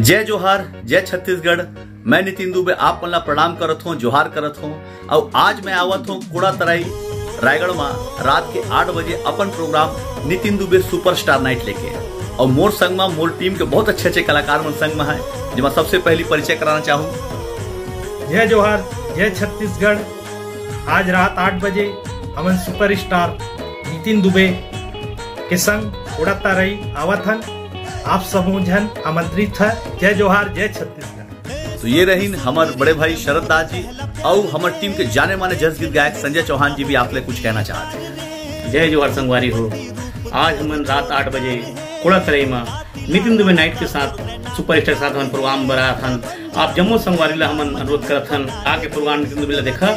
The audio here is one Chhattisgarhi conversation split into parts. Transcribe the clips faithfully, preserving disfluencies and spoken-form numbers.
जय जोहार, जय छत्तीसगढ़। मैं नितिन दुबे आप मन ला प्रणाम करत हों, जोहार करत हों। अउ आज मैं आवत हों कोड़ा तराई रायगढ़ मा रात के आठ बजे अपन programme Nitin Dubey superstar night लेके। अउ मोर संग मा मोर टीम के बहुत अच्छे अच्छे कलाकार मन संग मा है, जेमा सबसे पहली परिचय कराना चाहूँ। जय जोहार, जय छत्तीसगढ़। आज रात आठ बजे हमन सुपरस्टार नितिन दुबे के संग कोड़ा तराई आवत हन। आप सबो झन आमंत्रित है। जय जोहार, जय छत्तीसगढ़। तो ये रहिन हमर बड़े भाई शरद दास जी अउ हमर टीम के जाने माने जस गीत गायक संजय चौहान जी भी आप ले कुछ कहना चाहत हैं। जय जोहार संगवारी हो, आज हमन रात आठ बजे कोड़ा तराई मा नितिन दुबे नाइट के साथ सुपरस्टार साथ हमन प्रोग्राम बना हन। आप जम्मो संगवारी ला हमन अनुरोध करत हन, आके प्रोग्राम नितिन दुबे ला देखा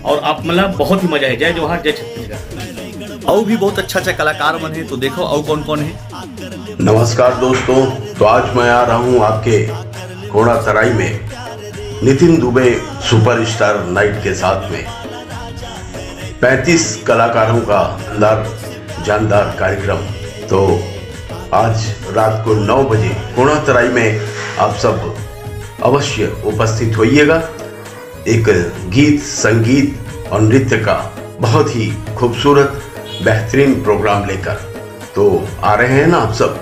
और आप मन ला बहुत ही मजा है। जय जोहार, जय छत्तीसगढ़। अउ भी बहुत अच्छा अच्छा कलाकार मन है, तो देखो अउ कौन कौन है। नमस्कार दोस्तों, तो आज मैं आ रहा हूँ आपके कोड़ा तराई में नितिन दुबे सुपरस्टार नाइट के साथ में पैंतीस कलाकारों का अंदार जानदार कार्यक्रम। तो आज रात को नौ बजे कोड़ा तराई में आप सब अवश्य उपस्थित होइएगा। एक गीत, संगीत और नृत्य का बहुत ही खूबसूरत, बेहतरीन प्रोग्राम लेकर। तो आ रहे हैं ना आप सब?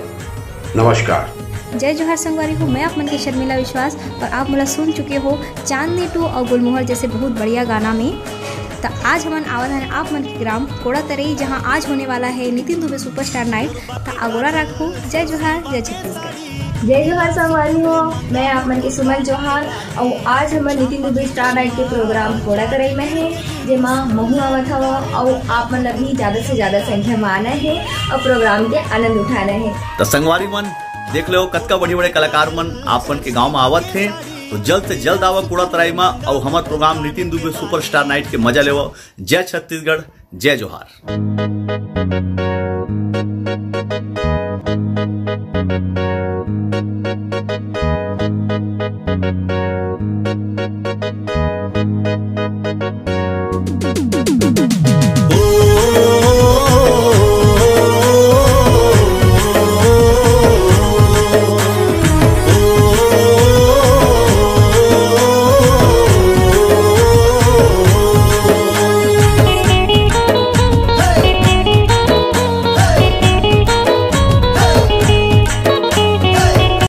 नमस्कार। जय जोहार संगवारी हो, मैं आप मन के शर्मिला विश्वास और आप मोला सुन चुके हो चांदनी टू और गुलमोहर जैसे बहुत बढ़िया गाना में। तो आज हमन आवत हन आप मन के ग्राम कोड़ा तरई, जहां आज होने वाला है नितिन दुबे सुपरस्टार नाइट। तो अगोरा रखो। जय जोहार, जय छत्तीसगढ़। जय जोहार संगवारी हो, मैं आप मन के सुमन चौहान और आज हमर नितिन दुबे स्टार नाइट के प्रोग्राम कोड़ा तरई में है, जेमा महू आवत हवा और आप मन ला भी ज्यादा से ज्यादा संख्या में आना है और प्रोग्राम के आनंद उठाना है। तो संगवारी मन देख लो कतका बड़े बड़े कलाकार मन आप मन के गांव में आवत हैं। तो जल्द से जल्द आवा कोड़ा तराई में और हमर programme Nitin Dubey superstar night के मजा लेवा। जय छत्तीसगढ़, जय जोहार।